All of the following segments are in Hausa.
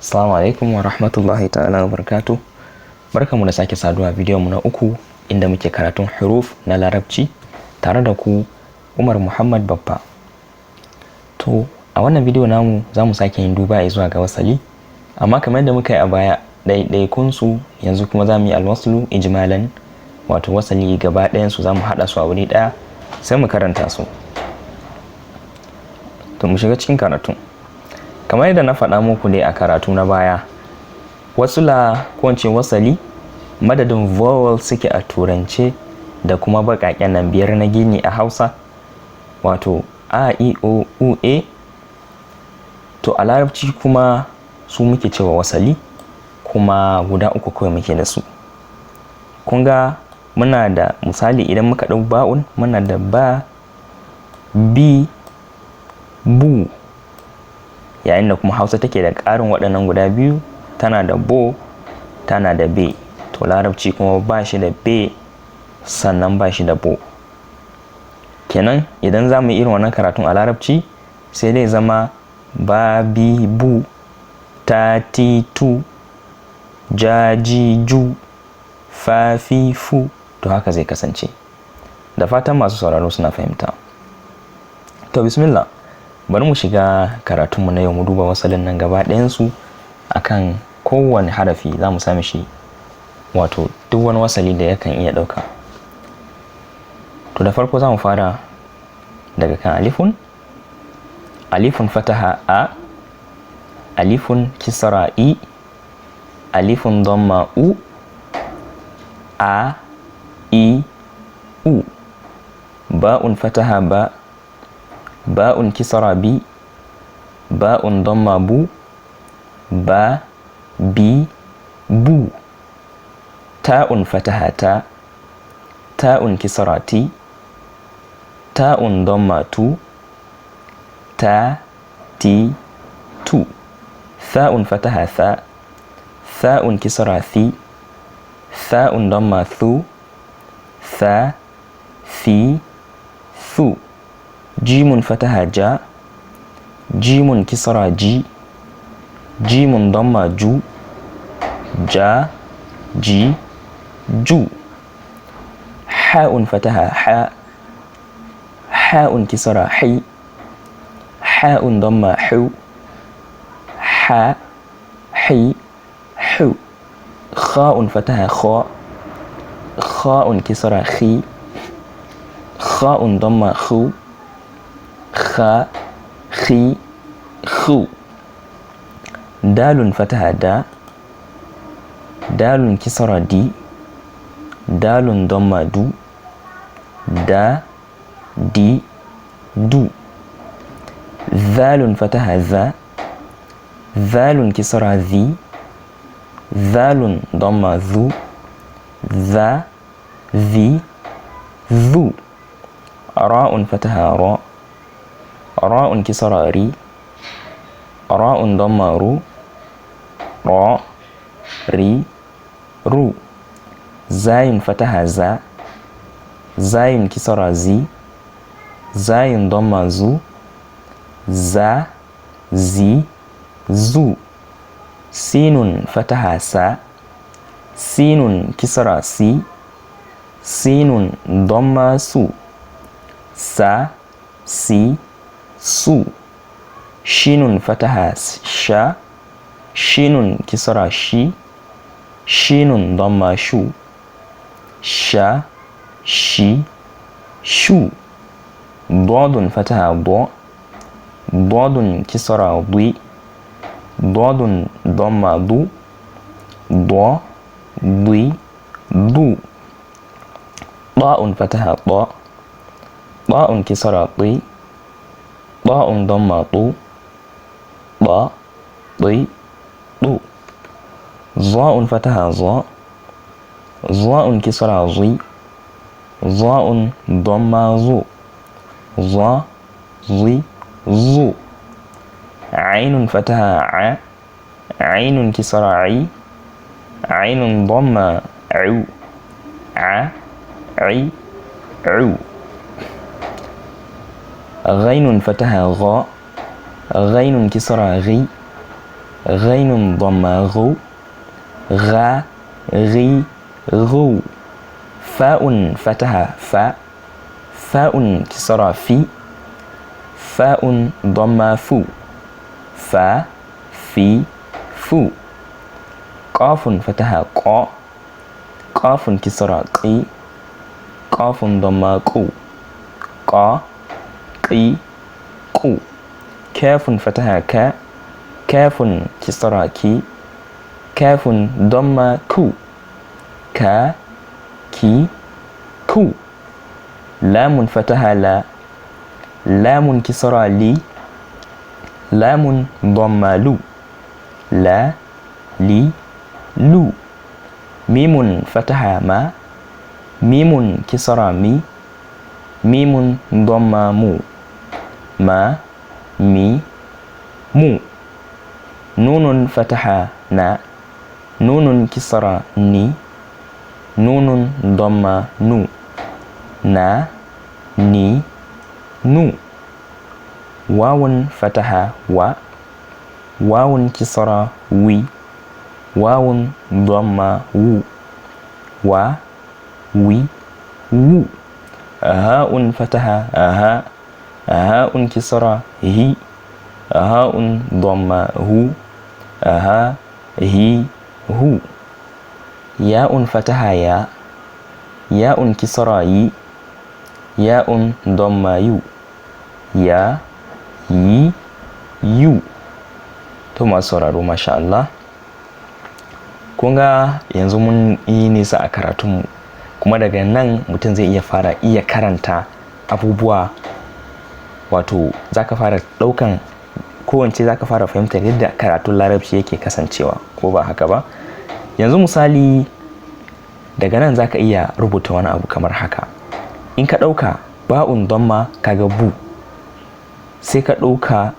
Assalamu alaikum wa rahmatullahi ta'ala wa barakatuh. Barkanmu da sake saduwa bidiyon mu na uku inda muke karatun huruf na Larabci tare da ku Umar Muhammad Babba. To, a wannan bidiyo namu za mu sake yin duba zuwa ga wasali, amma kamar yadda muka yi a baya ɗaiɗaikun su, yanzu kuma za mu yi alwaslu ijmalan, wato wasali gaba ɗayan su za mu haɗa su a wuri ɗaya sai mu karanta su. To, mu shiga cikin karatu. Kamar yadda na faɗa muku dai a karatu na baya, wasula ko in ce wasali madadin vowel suke a Turance da kuma baƙaƙen nan biyar na gini a Hausa, wato a, i, o, u, e. To, a Larabci kuma su muke cewa wasali, kuma guda uku kawai muke da su. Kun ga muna da misali, idan muka ɗau ba'un, muna da ba, bi, bu, yayin da kuma Hausa take da ƙarin waɗannan guda biyu, tana da bo, tana da be. To, Larabci kuma ba shi da be, sannan ba shi da bo. Kenan idan za mu yi irin wannan karatun a Larabci, sai dai zama ba, bi, bu, ta, ti, tu, ja, ji, ju, fa, fi, fu. To, haka zai kasance. Da fatan masu sauraro suna fahimta. To, bismillah, bari mu shiga karatunmu na yau, mu duba wasalin nan gaba ɗayansu. Akan kowane harafi za mu sami shi, wato duk wani wasali da yakan iya ɗauka. To, da farko za mu fara daga kan alifun. Alifun fataha a, alifun kisra i, alifun damma u, a, i, u. Ba'un fataha ba, ba'un kisra bi, ba'un damma bu, ba, bi, bu. Ta'un fataha ta, ta'un kisra ti, ta'un damma tu, ta, ti, tu. Tha'un fataha tha, tha'un kisra thi, tha'un damma thu, tha, thi, thu. Jimun fataha ja, jimun kisra ji, jimun damma ju, ja, ji, ju. Ha'un fataha ha, ha'un kisra hi, ha'un damma hu, ha, hi, hu. Kha'un fataha kha, kha'un kisra khi, kha'un damma khu, kha, khi, khu. Dalun fataha da, dalun kisra di, dalun damma du, da, di, du. Zalun fataha za, zalun kisra zi, zalun damma zu, za, zi, zu. Ra'un fataha ra, ra'un kisra ri, ra'un damma ru, ra, ri, ru. Zayun fataha za, zayun kisra zi, zayun damma zu, za, zi, zu. Sinun fataha sa, sinun kisra si, sinun damma su, sa, si, su. Shinun fataha sha, shinun kisra shi, shinun damma shu, sha, shi, shu. Dadun fataha do, dadun kisra di, dadun damma du, do, di, du. Ta'un fataha ta, ta'un kisra ti, ta'un damma tu, ta, ti, tu. Za'un fataha za, za'un kisra zi, za'un damma zu, za, zi, zu. Ainun fataha a, ainun kisra i, ainun damma u, a, i, u. Ghainun fataha gha, ghainun kisra ghi, Ghainun dhamma ghu, gha, ghi, ghu. Fa'un fataha fa, fa'un kisra fi, fa'un dhamma fu, fa, fi, fu. Qafun fataha qa, qafun kisra qi, qafun dhamma qu, qa, qi, qu. Kafun fataha ka, kafun kisra ki, kafun dhamma ku, ka, ki, ku. Lamun fataha la, lamun kisra li, lamun dhamma lu, la, li, lu. Mimun fataha ma, mimun kisra mi, mimun dhamma mu, ma, mi, mu. Nunun fataha na, nunun kisra ni, nunun dhamma nu, na, ni, nu. Wawun fataha wa, wawun kisra wi, wawun dhamma wu, wa, wi, wu. Ha'un fataha ha, ha'un kisra hi, ha'un dhamma hu, ha, hi, hu. Ya'un fataha ya, ya'un kisra yi, ya'un dhamma yu, ya, yi, yu. To masu sauraro, masha Allah, kun ga yanzu mun yi nisa a karatunmu, kuma daga nan mutum zai iya fara iya karanta abubuwa, wato za ka fara ɗaukan kowance, za ka fara fahimtar yadda karatun Larabci yake kasancewa, ko ba haka ba? Yanzu misali, daga nan za ka iya rubuta wani abu kamar haka. In ka ɗauka ba'un dhamma, kaga bu. Sai ka ɗauka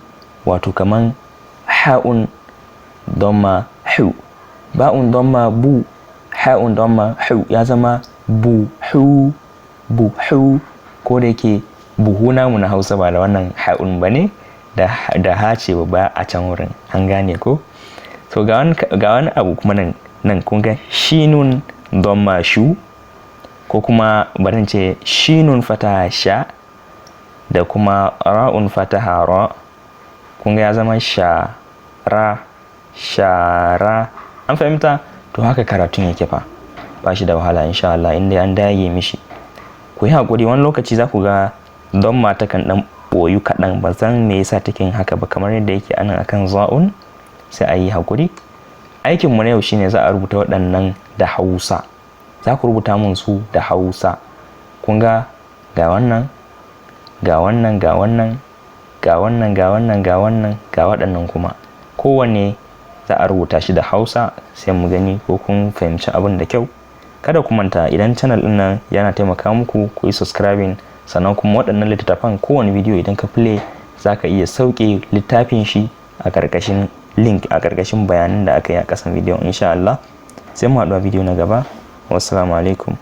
wato kaman ha'un dhamma hu, ba'un dhamma bu, ha'un dhamma hu, ya zama bu hu, bu hu. Ko da yake buhu namu na Hausa ba da wannan ha'un ba ne, da ha ce ba a can wurin, an gane ko? So ga wani abu kuma nan, nan kun ga shinun dhamma shu, ko kuma bari ce shinun fataha sha da kuma ra'un fataha ra. Kun ga ya zama sha ra, shara. An fahimta? To haka karatun yake fa, ba shi da wahala insha Allah inda an dage mishi. Ku yi hakuri, wani lokaci za ku ga dhamma takan dan boyu kaɗan, ban san me yasa take yin haka ba, kamar yadda yake anan akan za'un. Sai a yi hakuri. Aikin mu na yau shine za a rubuta waɗannan da Hausa. Za ku rubuta mun su da Hausa. Kun ga, ga wannan, ga wannan, ga wannan, ga wannan, ga wannan, ga wannan, ga waɗannan kuma. Kowanne za a rubuta shi da Hausa, sai mu gani ko kun fahimci abin da kyau. Kada ku manta, idan channel ɗin nan yana taimaka muku, ku yi subscribing. Sannan kuma waɗannan littattafan, kowane bidiyo idan ka play za ka iya sauke littafin shi a ƙarƙashin link, a ƙarƙashin bayanan da aka yi a ƙasan bidiyon insha Allah. Sai mu haɗu a bidiyo na gaba. Wassalamu alaikum.